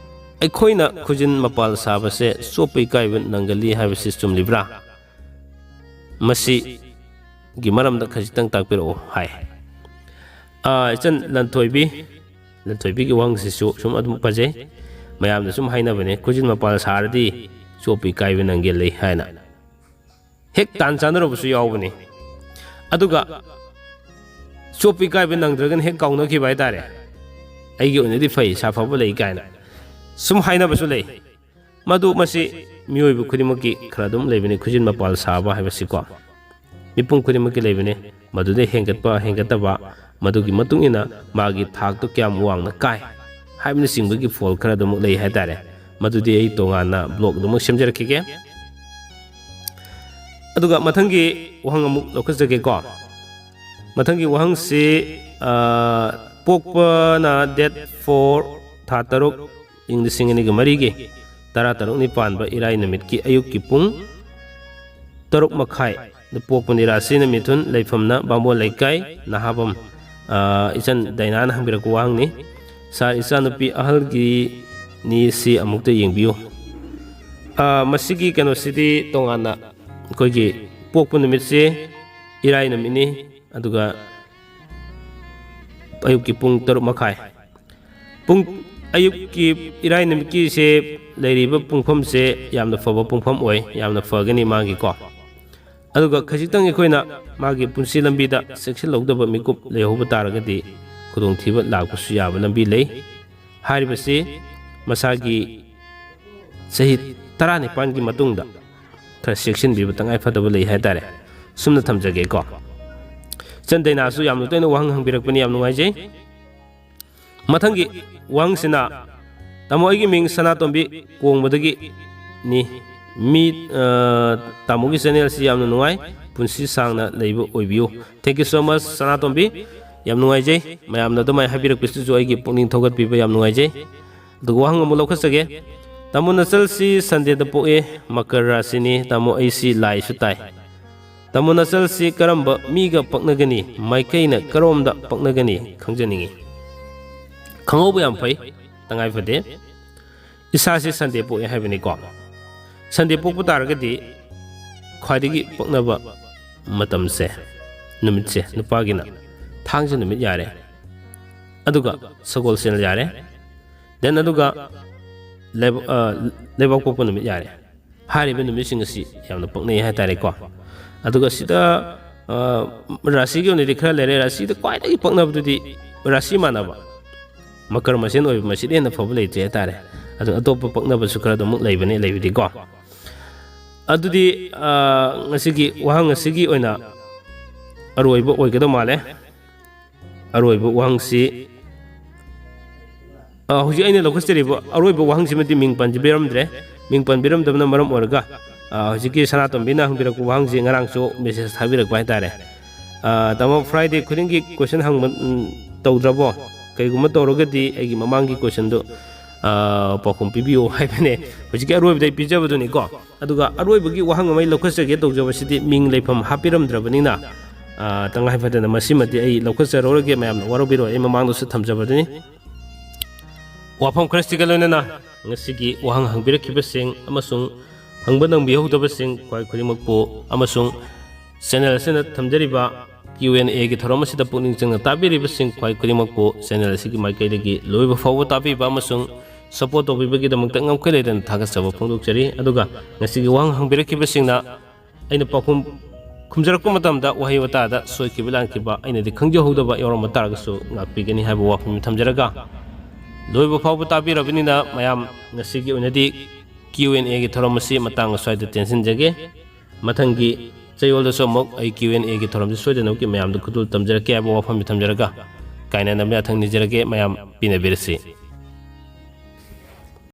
ꯑꯩꯈꯣꯏꯅ ꯈꯨꯖꯤꯟ ꯃꯄꯥꯜ ꯁꯥꯕꯁꯦ ꯆꯣꯞꯄ ꯏꯀꯥꯏꯕ ꯅꯪꯒꯜꯂꯤ ꯍꯥꯏꯕꯁꯤ ꯆꯨꯝꯂꯤꯕ꯭ꯔꯥ? ꯃꯁꯤꯒꯤ ꯃꯔꯝꯗ ꯈꯖꯤꯛꯇꯪ ꯇꯥꯛꯄꯤꯔꯛꯎ ꯍꯥꯏ꯫ ꯑꯥ, ꯏꯆꯟ ꯂꯟꯊꯣꯏꯕꯤ, ꯂꯟꯊꯣꯏꯕꯤꯒꯤ ꯋꯥꯍꯪꯁꯤꯁꯨ ꯁꯨꯝ ꯑꯗꯨꯝ ꯐꯖꯩ꯫ ꯃꯌꯥꯝꯅ ꯁꯨꯝ ꯍꯥꯏꯅꯕꯅꯦ, "ꯈꯨꯖꯤꯟ ꯃꯄꯥꯜ ꯁꯥꯔꯗꯤ ꯆꯣꯞꯄ ꯏꯀꯥꯏꯕ ꯅꯪꯒꯜꯂꯤ" ꯍꯥꯏꯅ꯫ ꯍꯦꯛ ꯇꯥꯟ ꯆꯥꯟꯅꯔꯨꯕꯁꯨ ꯌꯥꯎꯕꯅꯤ꯫ ꯑꯗꯨꯒ ꯆꯣꯞꯄ ꯏꯀꯥꯏꯕ ꯅꯪꯗ꯭ꯔꯒꯅ ꯍꯦꯛ ꯀꯥꯎꯅꯈꯤꯕ ꯍꯥꯏꯇꯥꯔꯦ꯫ "ꯑꯩꯒꯤ ꯑꯣꯏꯅꯗꯤ ꯐꯩ, ꯁꯥꯐꯕ ꯂꯩ" ꯀꯥꯏꯅ ꯁꯨꯝ ꯍꯥꯏꯅꯕꯁꯨ ꯂꯩ꯫ ꯃꯗꯨ, ꯃꯁꯤ ꯃꯤꯑꯣꯏꯕ ꯈꯨꯗꯤꯡꯃꯛꯀꯤ ꯈꯔ ꯑꯗꯨꯝ ꯂꯩꯕꯅꯤ, ꯈꯨꯖꯤꯟ ꯃꯄꯥꯜ ꯁꯥꯕ ꯍꯥꯏꯕꯁꯤꯀꯣ꯫ ꯃꯤꯄꯨꯝ ꯈꯨꯗꯤꯡꯃꯛꯀꯤ ꯂꯩꯕꯅꯤ꯫ ꯃꯗꯨꯗ ꯍꯦꯟꯒꯠꯄ, ꯍꯦꯟꯒꯠꯇꯕ, ꯃꯗꯨꯒꯤ ꯃꯇꯨꯡ ꯏꯟꯅ ꯃꯥꯒꯤ ꯊꯥꯛꯇꯣ ꯀꯌꯥꯝ ꯋꯥꯡꯅ ꯀꯥꯏ ꯍꯥꯏꯕꯅꯆꯤꯡꯕꯒꯤ ꯐꯣꯜ ꯈꯔ ꯑꯗꯨꯃꯛ ꯂꯩ ꯍꯥꯏꯇꯥꯔꯦ꯫ ꯃꯗꯨꯗꯤ ꯑꯩ ꯇꯣꯉꯥꯟꯅ ꯕ꯭ꯂꯣꯒ ꯑꯗꯨꯃꯛ ꯁꯦꯝꯖꯔꯛꯈꯤꯒꯦ꯫ ꯑꯗꯨꯒ ꯃꯊꯪꯒꯤ ꯋꯥꯍꯪ ꯑꯃꯨꯛ ꯂꯧꯈꯠꯆꯒꯦꯀꯣ꯫ ꯃꯊꯪꯒꯤ ꯋꯥꯍꯪꯁꯤ, ꯑ, ꯄꯣꯛꯄꯅ ꯗꯦꯠ ꯐꯣꯔ, ꯊꯥ ꯇꯔꯨꯛ, ꯏꯪ ꯂꯤꯁꯤꯡ ꯑꯅꯤꯒ ꯃꯔꯤꯒꯤ ꯇꯔꯥ ꯇꯔꯨꯛꯅꯤ ꯄꯥꯟꯕ ꯏꯔꯥꯏ ꯅꯨꯃꯤꯠꯀꯤ ꯑꯌꯨꯛꯀꯤ ꯄꯨꯡ ꯇꯔꯨꯛ ꯃꯈꯥꯏꯗ ꯄꯣꯛꯄꯅꯤ꯫ ꯔꯥꯁꯤꯅ ꯃꯤꯊꯨꯟ, ꯂꯩꯐꯝꯅ ꯕꯥꯃꯣꯟ ꯂꯩꯀꯥꯏ, ꯅꯍꯥꯕꯝ꯫ ꯑ, ꯏꯆꯟ ꯗꯥꯏꯅꯥꯅ ꯍꯪꯕꯤꯔꯛꯄ ꯋꯥꯍꯪꯅꯤ꯫ ꯁꯥꯔ, ꯏꯆꯥꯅꯨꯄꯤ ꯑꯍꯜꯒꯤꯅꯤ, ꯁꯤ ꯑꯃꯨꯛꯇ ꯌꯦꯡꯕꯤꯌꯨ꯫ ꯑ, ꯃꯁꯤꯒꯤ ꯀꯩꯅꯣꯁꯤꯗꯤ ꯇꯣꯉꯥꯟꯅ ꯑꯩꯈꯣꯏꯒꯤ ꯄꯣꯛꯄ ꯅꯨꯃꯤꯠꯁꯦ ꯏꯔꯥꯏ ꯅꯨꯃꯤꯠꯅꯤ, ꯑꯗꯨꯒ ꯑꯌꯨꯛꯀꯤ ꯄꯨꯡ ꯇꯔꯨꯛ ꯃꯈꯥꯏ꯫ ꯄꯨꯡ, ꯑꯌꯨꯛꯀꯤ ꯏꯔꯥꯏ ꯅꯨꯃꯤꯠꯀꯤꯁꯦ ꯂꯩꯔꯤꯕ ꯄꯨꯡꯐꯝꯁꯦ ꯌꯥꯝꯅ ꯐꯕ ꯄꯨꯡꯐꯝ ꯑꯣꯏ, ꯌꯥꯝꯅ ꯐꯒꯅꯤ ꯃꯥꯒꯤꯀꯣ꯫ ꯑꯗꯨꯒ ꯈꯖꯤꯛꯇꯪ ꯑꯩꯈꯣꯏꯅ ꯃꯥꯒꯤ ꯄꯨꯟꯁꯤ ꯂꯝꯕꯤꯗ ꯆꯦꯛꯁꯤꯜꯍꯧꯗꯕ ꯃꯤꯀꯨꯞ ꯂꯩꯍꯧꯕ ꯇꯥꯔꯒꯗꯤ ꯈꯨꯗꯣꯡꯊꯤꯕ ꯂꯥꯛꯄꯁꯨ ꯌꯥꯕ ꯂꯝꯕꯤ ꯂꯩ꯫ ꯍꯥꯏꯔꯤꯕꯁꯤ ꯃꯁꯥꯒꯤ ꯆꯍꯤ ꯇꯔꯥꯅꯤꯄꯥꯟꯒꯤ ꯃꯇꯨꯡꯗ ꯈꯔ ꯆꯦꯛꯁꯤꯟꯕꯤꯕ ꯇꯉꯥꯏ ꯐꯗꯕ ꯂꯩ ꯍꯥꯏꯇꯥꯔꯦ꯫ ꯁꯨꯝꯅ ꯊꯝꯖꯒꯦꯀꯣ꯫ ꯏꯆꯟ ꯗꯥꯏꯅꯥꯁꯨ ꯌꯥꯝꯅ ꯇꯣꯏꯅ ꯋꯥꯍꯪ ꯍꯪꯕꯤꯔꯛꯄꯅꯤ, ꯌꯥꯝ ꯅꯨꯡꯉꯥꯏꯖꯩ꯫ ꯃꯊꯪꯒꯤ ꯋꯥꯍꯪꯁꯤꯅ, "ꯇꯥꯃꯣ, ꯑꯩꯒꯤ ꯃꯤꯡ ꯁꯅꯥꯇꯣꯝꯕꯤ ꯀꯣꯡꯕꯗꯒꯤꯅꯤ꯫ ꯃꯤ, ꯑ, ꯇꯥꯃꯣꯒꯤ ꯆꯦꯅꯦꯜꯁꯤ ꯌꯥꯝꯅ ꯅꯨꯡꯉꯥꯏ꯫ ꯄꯨꯟꯁꯤ ꯁꯥꯡꯅ ꯂꯩꯕ ꯑꯣꯏꯕꯤꯌꯨ꯫ Thank you so much, ꯁꯅꯥꯇꯣꯝꯕꯤ꯫ ꯌꯥꯝ ꯅꯨꯡꯉꯥꯏꯖꯩ꯫ ꯃꯌꯥꯝꯅ ꯑꯗꯨꯃꯥꯏꯅ ꯍꯥꯏꯕꯤꯔꯛꯄꯁꯤꯁꯨ ꯑꯩꯒꯤ ꯄꯨꯛꯅꯤꯡ ꯊꯧꯒꯠꯄꯤꯕ ꯌꯥꯝ ꯅꯨꯡꯉꯥꯏꯖꯩ꯫ ꯑꯗꯨꯒ ꯋꯥꯍꯪ ꯑꯃꯨꯛ ꯂꯧꯈꯠꯆꯒꯦ꯫ ꯇꯥꯃꯣ, ꯅꯆꯜꯁꯤ ꯁꯟꯗꯦꯗ ꯄꯣꯛꯑꯦ, ꯃꯀꯔ ꯔꯥꯁꯤꯅꯤ꯫ ꯇꯥꯃꯣ, ꯑꯩꯁꯤ ꯂꯥꯏꯁꯨ ꯇꯥꯏ꯫ ꯇꯥꯃꯣ, ꯅꯆꯜꯁꯤ ꯀꯔꯝꯕ ꯃꯤꯒ ꯄꯛꯅꯒꯅꯤ? ꯃꯥꯏꯀꯩꯅ ꯀꯔꯣꯝꯗ ꯄꯛꯅꯒꯅꯤ? ꯈꯪꯖꯅꯤꯡꯉꯤ꯫" ꯈꯪꯍꯧꯕ ꯌꯥꯝ ꯐꯩ, ꯇꯉꯥꯏ ꯐꯗꯦ꯫ ꯏꯁꯥꯁꯤ ꯁꯟꯗꯦ ꯄꯣꯛꯑꯦ ꯍꯥꯏꯕꯅꯤꯀꯣ꯫ ꯁꯟꯗꯦ ꯄꯣꯛꯄ ꯇꯥꯔꯒꯗꯤ ꯈ꯭ꯋꯥꯏꯗꯒꯤ ꯄꯛꯅꯕ ꯃꯇꯝꯁꯦ, ꯅꯨꯃꯤꯠꯁꯦ, ꯅꯨꯄꯥꯒꯤꯅ ꯊꯥꯡꯖ ꯅꯨꯃꯤꯠ ꯌꯥꯔꯦ, ꯑꯗꯨꯒ ꯁꯒꯣꯜꯁꯦꯜ ꯌꯥꯔꯦ, then ꯑꯗꯨꯒ ꯂꯩꯕ-, ꯑ, ꯂꯩꯕꯥꯛꯄꯣꯛꯄ ꯅꯨꯃꯤꯠ ꯌꯥꯔꯦ꯫ ꯍꯥꯏꯔꯤꯕ ꯅꯨꯃꯤꯠꯁꯤꯡ ꯑꯁꯤ ꯌꯥꯝꯅ ꯄꯛꯅꯩ ꯍꯥꯏꯇꯥꯔꯦꯀꯣ꯫ ꯑꯗꯨꯒ ꯁꯤꯗ, ꯑ, ꯔꯥꯁꯤꯒꯤ ꯑꯣꯏꯅꯗꯤ ꯈꯔ ꯂꯩꯔꯦ꯫ ꯔꯥꯁꯤꯗ ꯈ꯭ꯋꯥꯏꯗꯒꯤ ꯄꯛꯅꯕꯗꯨꯗꯤ ꯔꯥꯁꯤ ꯃꯥꯟꯅꯕ, ꯃꯀꯔ ꯃꯁꯦꯟ ꯑꯣꯏꯕ, ꯃꯁꯤꯗꯩ ꯍꯦꯟꯅ ꯐꯕ ꯂꯩꯇ꯭ꯔꯦ ꯍꯥꯏꯇꯥꯔꯦ꯫ ꯑꯗꯨ ꯑꯇꯣꯞꯄ ꯄꯛꯅꯕꯁꯨ ꯈꯔ ꯑꯗꯨꯃꯛ ꯂꯩꯕꯅꯦ, ꯂꯩꯕꯗꯤꯀꯣ꯫ ꯑꯗꯨꯗꯤ, ꯑ, ꯉꯁꯤꯒꯤ ꯋꯥꯍꯪ ꯑꯁꯤꯒꯤ ꯑꯣꯏꯅ ꯑꯔꯣꯏꯕ ꯑꯣꯏꯒꯗꯧ ꯃꯥꯜꯂꯦ꯫ ꯑꯔꯣꯏꯕ ꯋꯥꯍꯪꯁꯤ, ꯑ, ꯍꯧꯖꯤꯛ ꯑꯩꯅ ꯂꯧꯈꯠꯆꯔꯤꯕ ꯑꯔꯣꯏꯕ ꯋꯥꯍꯪꯁꯤꯃꯗꯤ ꯃꯤꯡ ꯄꯟꯕꯤꯔꯝꯗ꯭ꯔꯦ꯫ ꯃꯤꯡ ꯄꯟꯕꯤꯔꯝꯗꯕꯅ ꯃꯔꯝ ꯑꯣꯏꯔꯒ, ꯑ, ꯍꯧꯖꯤꯛꯀꯤ ꯁꯅꯥꯇꯣꯝꯕꯤꯅ ꯍꯪꯕꯤꯔꯛꯄ ꯋꯥꯍꯪꯁꯤ ꯉꯔꯥꯡꯁꯨ message ꯊꯥꯕꯤꯔꯛꯄ ꯍꯥꯏꯇꯥꯔꯦ꯫ ꯑ, "ꯇꯥꯃꯣ, Friday ꯈꯨꯗꯤꯡꯒꯤ question ꯍꯪꯕ, ꯎꯝ, ꯇꯧꯗ꯭ꯔꯕꯣ? ꯀꯩꯒꯨꯝꯕ ꯇꯧꯔꯒꯗꯤ ꯑꯩꯒꯤ ꯃꯃꯥꯡꯒꯤ questionꯗꯨ ꯑ, ꯄꯥꯎꯈꯨꯝ ꯄꯤꯕꯤꯌꯨ ꯍꯥꯏꯕꯅꯦ꯫ ꯍꯧꯖꯤꯛꯀꯤ ꯑꯔꯣꯏꯕꯗ ꯑꯩ ꯄꯤꯖꯕꯗꯨꯅꯤꯀꯣ꯫ ꯑꯗꯨꯒ ꯑꯔꯣꯏꯕꯒꯤ ꯋꯥꯍꯪ ꯑꯃ ꯑꯩ ꯂꯧꯈꯠꯆꯒꯦ ꯇꯧꯖꯕꯁꯤꯗꯤ ꯃꯤꯡ ꯂꯩꯐꯝ ꯍꯥꯞꯄꯤꯔꯝꯗ꯭ꯔꯕꯅꯤꯅ, ꯑ, ꯇꯉꯥꯏ ꯐꯗꯅ ꯃꯁꯤꯃꯗꯤ ꯑꯩ ꯂꯧꯈꯠꯆꯔꯨꯔꯒꯦ, ꯃꯌꯥꯝꯅ ꯋꯥꯔꯧꯕꯤꯔꯣꯏ, ꯑꯩ ꯃꯃꯥꯡꯗꯁꯨ ꯊꯝꯖꯕꯗꯨꯅꯤ꯫ ꯋꯥꯐꯝ ꯈꯔꯁꯤꯒ ꯂꯣꯏꯅꯅ ꯉꯁꯤꯒꯤ ꯋꯥꯍꯪ ꯍꯪꯕꯤꯔꯛꯈꯤꯕꯁꯤꯡ ꯑꯃꯁꯨꯡ ꯍꯪꯕ ꯅꯪꯕꯤꯍꯧꯗꯕꯁꯤꯡ ꯈ꯭ꯋꯥꯏ ꯈꯨꯗꯤꯡꯃꯛꯄꯨ ꯑꯃꯁꯨꯡ ꯆꯦꯅꯦꯜ ꯑꯁꯤꯅ ꯊꯝꯖꯔꯤꯕ ꯀ꯭ꯌꯨ ꯑꯦꯟ ꯑꯦꯒꯤ ꯊꯧꯔꯝ ꯑꯁꯤꯗ ꯄꯨꯛꯅꯤꯡ ꯆꯪꯅ ꯇꯥꯕꯤꯔꯤꯕꯁꯤꯡ ꯈ꯭ꯋꯥꯏ ꯈꯨꯗꯤꯡꯃꯛꯄꯨ ꯆꯦꯅꯦꯜ ꯑꯁꯤꯒꯤ ꯃꯥꯏꯀꯩꯗꯒꯤ ꯂꯣꯏꯕ ꯐꯥꯎꯕ ꯇꯥꯕꯤꯕ ꯑꯃꯁꯨꯡ ꯁꯄꯣꯔꯠ ꯇꯧꯕꯤꯕꯒꯤꯗꯃꯛꯇ ꯉꯝꯈꯩ ꯂꯩꯇꯅ ꯊꯥꯒꯠꯆꯕ ꯐꯣꯡꯗꯣꯛꯆꯔꯤ꯫ ꯑꯗꯨꯒ ꯉꯁꯤꯒꯤ ꯋꯥꯍꯪ ꯍꯪꯕꯤꯔꯛꯈꯤꯕꯁꯤꯡꯅ ꯑꯩꯅ ꯄꯥꯎꯈꯨꯝ ꯈꯨꯝꯖꯔꯛꯄ ꯃꯇꯝꯗ ꯋꯥꯍꯩ ꯋꯥꯇꯥꯗ ꯁꯣꯏꯈꯤꯕ ꯂꯥꯟꯈꯤꯕ ꯑꯩꯅꯗꯤ ꯈꯪꯖꯍꯧꯗꯕ ꯌꯥꯎꯔꯝꯕ ꯇꯥꯔꯒꯁꯨ ꯉꯥꯛꯄꯤꯒꯅꯤ ꯍꯥꯏꯕ ꯋꯥꯐꯝ ꯊꯝꯖꯔꯒ, ꯂꯣꯏꯕ ꯐꯥꯎꯕ ꯇꯥꯕꯤꯔꯕꯅꯤꯅ ꯃꯌꯥꯝ, ꯉꯁꯤꯒꯤ ꯑꯣꯏꯅꯗꯤ ꯀ꯭ꯌꯨ ꯑꯦꯟ ꯑꯦꯒꯤ ꯊꯧꯔꯝ ꯑꯁꯤ ꯃꯇꯥꯡ ꯑꯁ꯭ꯋꯥꯏꯗ ꯇꯦꯟꯁꯤꯟꯖꯒꯦ꯫ ꯃꯊꯪꯒꯤ ꯆꯌꯣꯜꯗꯁꯨ ꯑꯃꯨꯛ ꯑꯩ ꯀ꯭ꯌꯨ ꯑꯦꯟ ꯑꯦꯒꯤ ꯊꯧꯔꯝꯁꯤ ꯁꯣꯏꯗꯅꯃꯛꯀꯤ ꯃꯌꯥꯝꯗ ꯈꯨꯗꯣꯜ ꯇꯝꯖꯔꯛꯀꯦ ꯍꯥꯏꯕ ꯋꯥꯐꯝꯁꯤ ꯊꯝꯖꯔꯒ, ꯀꯥꯏꯅꯅꯕ ꯌꯥꯊꯪ ꯅꯤꯖꯔꯒꯦ꯫ ꯃꯌꯥꯝ ꯄꯤꯅꯕꯤꯔꯁꯤ꯫